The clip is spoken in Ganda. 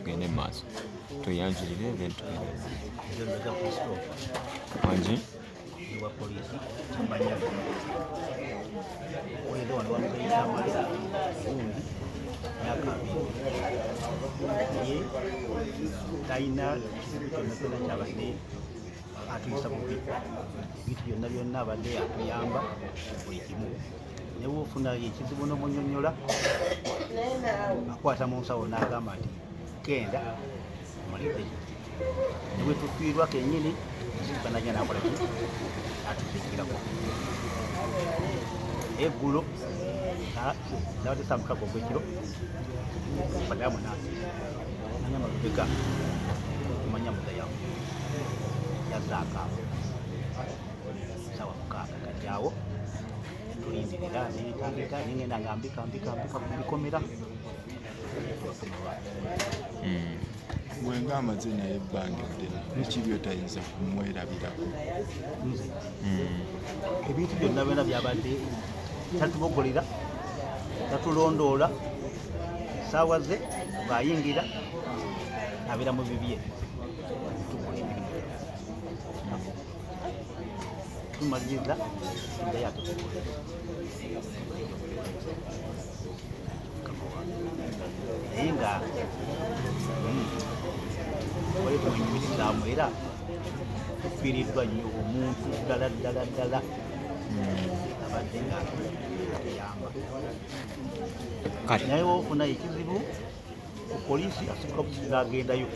Tugende mu maaso, tweyanjulire, then tugende mu maaso. Wangi. Wa poliisi Kyamanya oyinza wano wamuzeyitamale gundi myaka 20, naye talina kizibu kyonna kyonna kyabadde atuyisa bubi. Ebintu byonna byonna abadde atuyamba buli kimu, naye woofuna ekizibu n'omunyonyola, akwata mu nsawo n'agamba nti genda omalire. Ne bwe tufiirwa kennyini asituka najja n'akola ki, atuziikirako. Eggulo nabadde saa 6 ogwekiro, baddamu 8, nangamba, "Lubega, kumanya mugayawo yazzaako awo saawa 6." Kati awo tulindirira, nentandika nengenda nga mbika mbika mbika ku bikomera. Gwe ng'amaze naye ebbanga eddene, biki byotayinza kumwerabirako? Nze ebintu byonna byonna byabadde tatubogolera, tatulondoola. Saawa ze bw'ayingira abeera mu bibye, tukola emirimu gyaffe, tumaliriza, tuddayo ate tukola. Mukama wange, naye nga wali tumwenyumirizaamu, era tufiiriddwa nnyo omuntu ddala ddala ddala abadde nga atuyamba. Kale. Naye wofuna ekizibu ku poliisi, asituka busizi n'agendayo.